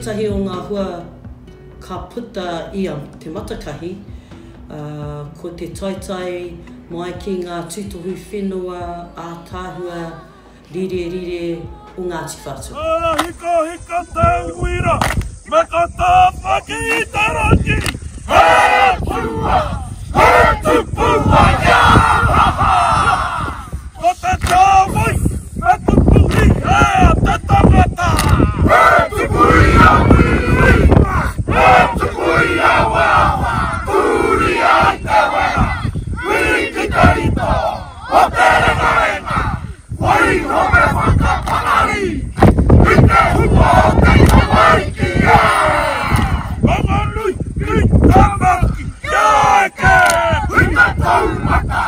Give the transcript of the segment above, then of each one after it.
tētahi o ngā hua ka puta i a Te Matakahi, ā, ko te taetae mai ki ngā tūtohu whenua ātaahua rirerire o Ngāti Whātua. Ka hikahika te uira me ka tāwhaki i te rangi. He pua, he tupu mai ha! Ko te tāwai me tupu i hea te tangata. He tupu i a Wīwī, he tupu i a Wawa, Tūria i te wera, wiri ki te rito, o te rengarenga, waiho me whakapakari i te hunga o te tamariki e! Rongonui ki Tamaki, kia eke! Ki te taumata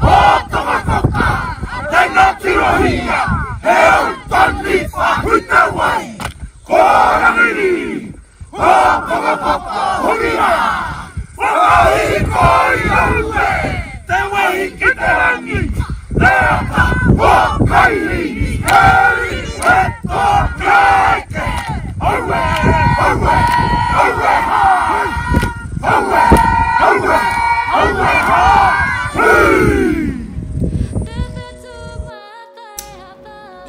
o Tamakoka, tena tirohia, he au taniwha ki te wai, ko Rangiriri, ko Whakapapa hoki rā, whakahiko i aue, te wehi ki te rangi, te ata o Kaihi, he rite tō keke, aue, aue, aue hā, aue, aue, aue hā, hī!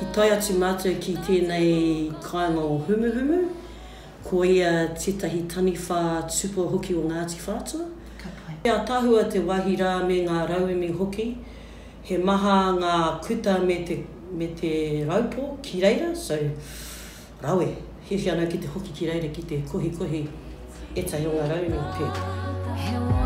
I tae atu mātou ki tēnei kāinga o Humuhumu, Ko ia tētahi taniwha tupua hoki o Ngāti Whātua. Ka pai. He ātaahua te wāhi rā me ngā rauemi hoki. He maha ngā kuta me te, me te raupō ki reira, so, rawe. Hiahia ana ki te hoki ki reira ki te kohikohi ētahi o ngā rauemi pea.